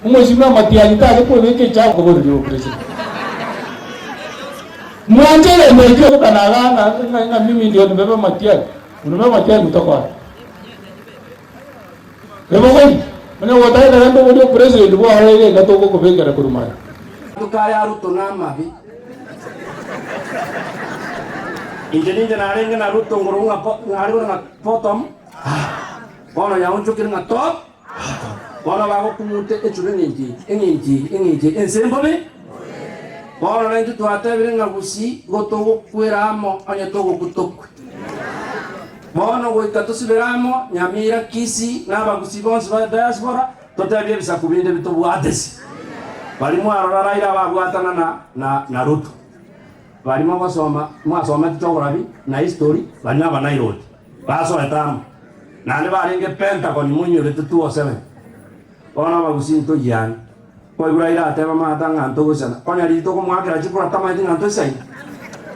Omosimi amatiangi tare kwebeka echafu koboreria obopresident. Mwanche egento ekio ogokana iga ng'a ng'a ng'a mimi ndio nibebe amatiangi, unibebe amatiangi kutoka wapi? Ebogori, onye gotagete rende oborie obopresident bwao iga iga togokobekera korwa magega. Amatuko aya Ruto namabe. Inche ninche narenge na Ruto ngorokwa ng'a po- nare korwa ng'a bottom, bono yaonchokire ng'a top. Bono bagokung'uta echuru eng'encho eye, eng'encho eye, eng'encho eye, ense mbobe. Bono naintwe twatebire ng'a gusii igo togokwera amo onye togokwa tokwe. Bono goika tosibere amo Nyamira, Kisii na abagusii bonsi ba diaspora totebie ebisaku binde bitobwatesi. Baria mwarora Raila ababwatana na na na Ruto. Baria mogosoma mwasomete geography na history baria na abanairoti. Basoete amo, naende barenge Pentagon moinyorete 207. Bono abagusii ntoyiane. Kwaigure aira ateba Martha ng'a ntogosana. Konya riria tokomoakera chikura tamaeti ng'a ntoisaine.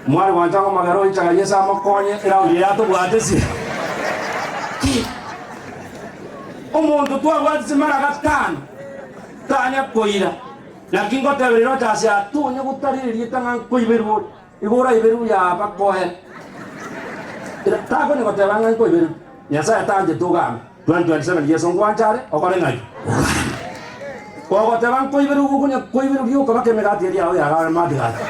Mware gwancha ng'omogera oichaga Yeso amokonye eraundi eye atobwate ase. Ki? Omonto twabwatise mara gatano tanya koira. Naki ngoteberia roche ase aa tonya gotarera erieta ng'a nkoiberwa ore. Igo oraiberwe yabakoe. Takonya goteba ng'a nkoiberwe. Nyasae tanchete ogambe. 2027 Yeso ngwancha are okore ng'ai? Ogambe. Kogoteba nkoiberwe gokonya koiberwa rioka baka emegati eria yao yagare mati gaki.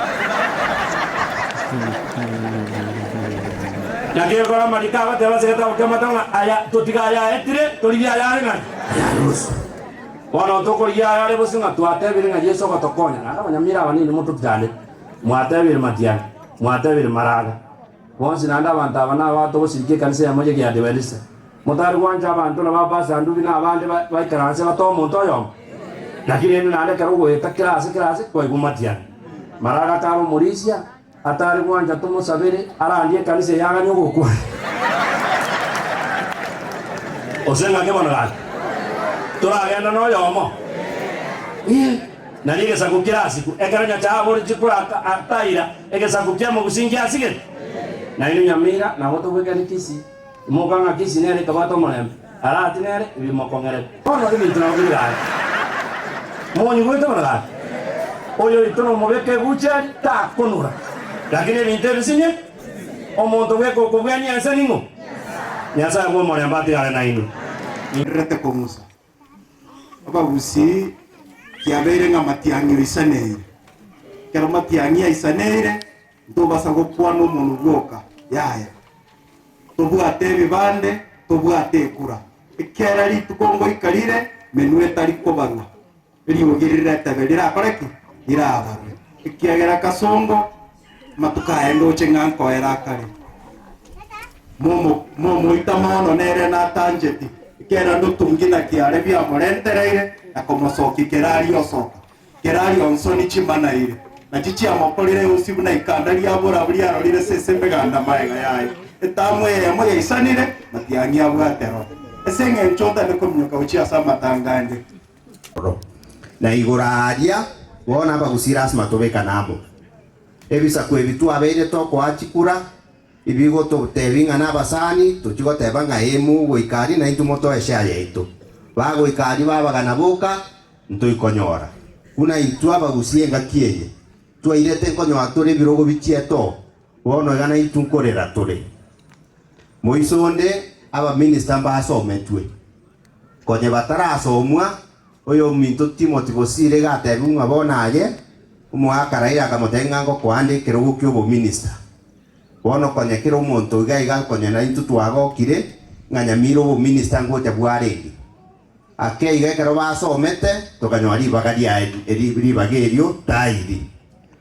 Naki ekero amariko agoteba ase egetabu ki'amatang'u ng'a aya totige aya aetire torigie ayare ng'ai? Ayare bosio. Bono tokorigia ayare bosio ng'a twatebire ng'a Yeso ogotokonya naende abanyamira aba ninwe mototiganete. Mwatebire matiang'i, mwatebire maraga, bonsi naende abanto aba nabato gosirika ekanisa eyemo y'Egeadventista. Motari gwancha abanto na babasandubi na abande baikaranse batoe omonto oyomo? Naki rende naende ekero ogoeta kera ase kera ase kwaigwa matiang'i. Maraga kare omorisia, atari gwancha tomosabere arandie ekanisa eye aganye ogokwa. Gose ng'ake bono gaki? Toragenda noyomo? Ee. Nario egesaku kerasikwe, ekero Nyasae aboretie koraka ataira, egesaku ki'omogusi ngiasigete. Nainwe nyamira nabo tobwekane Kisii, imoka ng'a Kisii nere ekabwata omorembe, Arati nere ebimokong'erete. Bono ebinto nabo bire gaki. Monyigwete bono gaki? Oyo oito nomobeke ebuchari takonora, lakini ebinto ebisinye, omonto bweka okobwania ense ning'o? Nyasae bw'omorembe atigare nainwe. Nderete kong'usa. Abagusii kiabeire ng'a matiang'i oisaneire. Ekero matiang'i aisaneire, ntobasa gokwana omonwa bwoka, yaya. Tobwate ebibande, tobwate ekura. Ekera rituko ngoika rire, menwa etari kobarwa, eriogi riretebe rirakore ki? Rirabarwe. Ekiagera kasongo, amatuko aye ndoche ng'a nkoera akare. Momo momoita mono nere natancheti, ekiagera ndotungi na kiare biamorentereire na komosokia keraria osoka. Keraria onsoni chimanaire, nachi chiamokorire eusi buna ikanda ria borabu riarorire sese emeganda magega yaye. Etamu eyemo yaisanire, matiang'i abwate roho. Ase engencho ntari kominyoka gochia ase amatanga ande. Na igoro aaria bono abagusii lasima tobekane amo. Ebisaku ebi twabeire tokoa chikura, Ibigototebia ng'a nabasani, tochia goteba ng'a ee mogoika aria naintwe motoe eshare yaito. Bagoika aria babagana boka, ntoikonyora. Buna intwe abagusii engaki eye, twairete nkonyora tore ebirogo bichiete oo, bono iga naintwe nkorera tore. Moiso onde abaminista mbasometwe. Konye batarasomwa, oyominto Timothy Bosire iga atebiwe ng'a bono aye, omogaka Raila akamotebia ng'a ngokoa nde ekerogo ki'obominista. Bono konya kera omonto iga iga konya naintwe twagokire ng'a Nyamira obominista ngocha bwarenge. Ake iga ekero basomete tokanyora ribaga riaye ribaga erio tairi.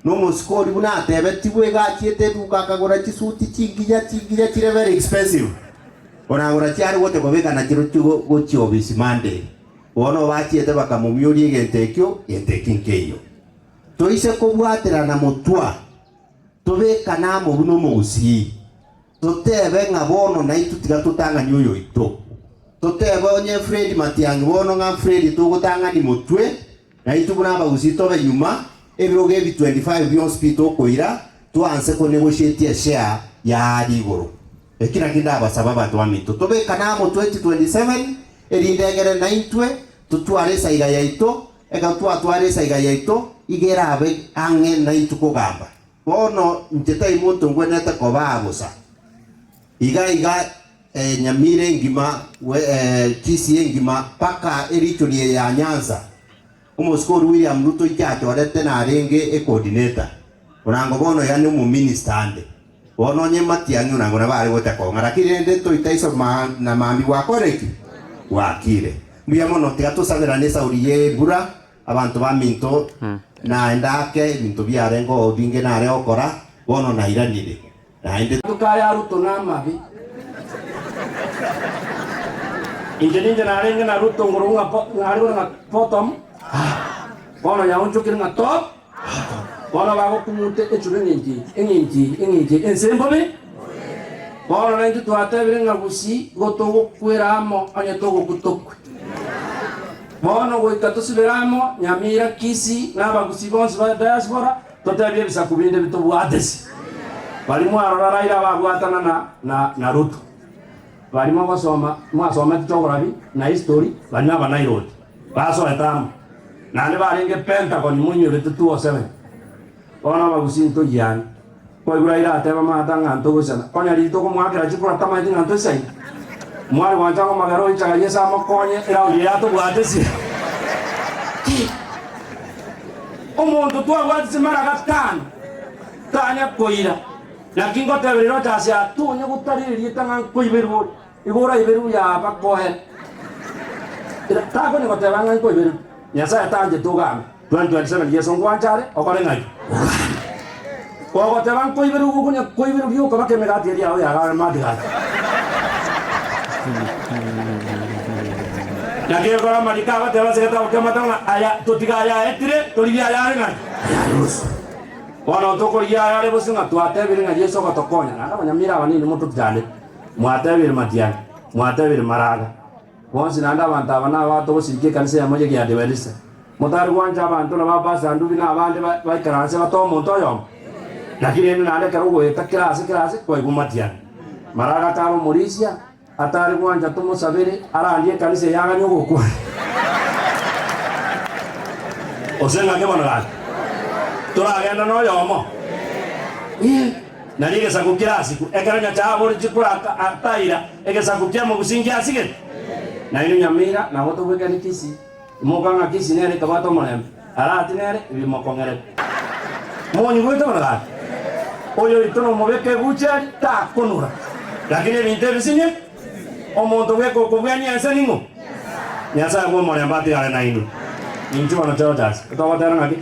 Nomosike oria buna atebetigwe iga achiete eduka akagora chisuti chingiya chingiya chire very expensive. Oragora chiare gocha kobeka nachirochio gochia obisi Monday. Bono bachiete bakamomioria egento ekio, gento ekio nkeiyo. Toise kobwaterana motwa. Tobekane amo buna omogusii, totebe ng'a bono naintwe tiga totang'anie oyoito. Totebe onye Fred Matiang'i bono ng'a Fred togotang'ani motwe, naintwe buna abagusii tobe nyuma, ebirogo ebi 25 bionsi pi tokoira, twanse ko negotiate eshare yaria igoro. Eki naki ndabasaba abanto baminto, tobekane amo 2027, erinde egere naintwe totware esaiga yaito. Ekero twatwara esaiga yaito, iga erabe ang'e naintwe kogamba. Bono inche tai monto ngwenerete kobaa bosa. Iga iga Nyamira engima, Kisii engima, mpaka erichori eye ya Nyanza. Omosike oria William Ruto inche achorete narenge ecoordinator, onango bono yaani omominister ande. Bono onye Matiang'i onango nabo are gocha kong'a, lakini rende toita iso na mambia gwakore ki? Gwakire. Mbuya mono, tiga tosaberane esauri ye embura, abanto baminto, naende ake ebinto biarenge oo binge nare gokora, bono nairanire. Naende. Amatuko aya Ruto namabe. Inche ninche narenge na Ruto ngoro ng'a nare ng'a bottom bono yaonchokire ng'a top bono bagokung'uta echuru eng'encho eye eng'encho eye eng'encho eye ense mbobe bono naintwe twatebire ng'a gusii igo togokwera amo onye togokwa tokwe. Bono goika tosibere amo Nyamira, Kisii na abagusii bonsi ba diaspora Totebie ebisaku binde bitobwatesi. Baria mwarora Raila ababwatana na na na Ruto. Baria mogosoma mwasomete geography na history baria naba Nairobi. Basoete amo. Naende barenge Pentagon moinyorete 207. Bono abagusii ntoyiane. Kwaigure Raila ateba maata ng'a ntogosana. Konya riria tokomoakera chikura tamanyeti ng'a ntoisaine. Mwari gwancha komagera oichaga Yeso amokonye eraundi eye atobwatesi. Omonto twabwatise mara gatano tanya koira, naki ngotebereria oche ase aa, tonya gotarera erieta ng'a nkoiberwe ore, igo oraiberwe yaba koera. Takonya goteba ng'a nkoiberwe, Nyasae tanchete ogambe. 2027 Yeso ngwancha are okore ng'ai? Ogambe. Kogoteba nkoiberwe gokonya koiberwa rioka baka emegati eria yao yagare matigari. Naki ekero amariko agoteba ase egetabu ki'amatang'ana ng'a aya totige aya aetire, torigie ayare ng'ai? Ayare bosio. Bono tokorigia ayare bosio ng'a twatebire ng'a Yeso ogotokonya, naende abanyamira aba ninwe mototichane, mwatebire matiang'i, mwatebire maraga, bonsi naende abanto aba nabato gosirika ekanisa eyemo y'Egiadiventista. Motari gwancha abanto na babasandubi na abande baikaranse batoe omonto oyomo? Naki rende naende ekero ogoeta kera ase kera ase kwaigwa matiang'i. Maraga akare omorisia, atari gwancha tomosabere arandie ekanisa eye aganye ogokwana. Gose ng'aki bono gaki? Toragende noyomo? Ee, nari egesaku kerasikwe. Ekero Nyasae aboretie koraka ataira, egesaku ki'omogusi ngiasigete? Nainwe nyamira, nabo tobwekane Kisii. Imoka ng'a Kisii nere ekabwata omorembe, Arati nere ebimokong'erete. Monyigwete bono gaki? Oyo oito nomobeke ebuchari takonora, lakini ebinto ebisinye, omonto bweka okobwania ense ning'o? Nyasae bw'omorembe atigare nainwe. Inchuo bono Chorchas, togotera ng'aki?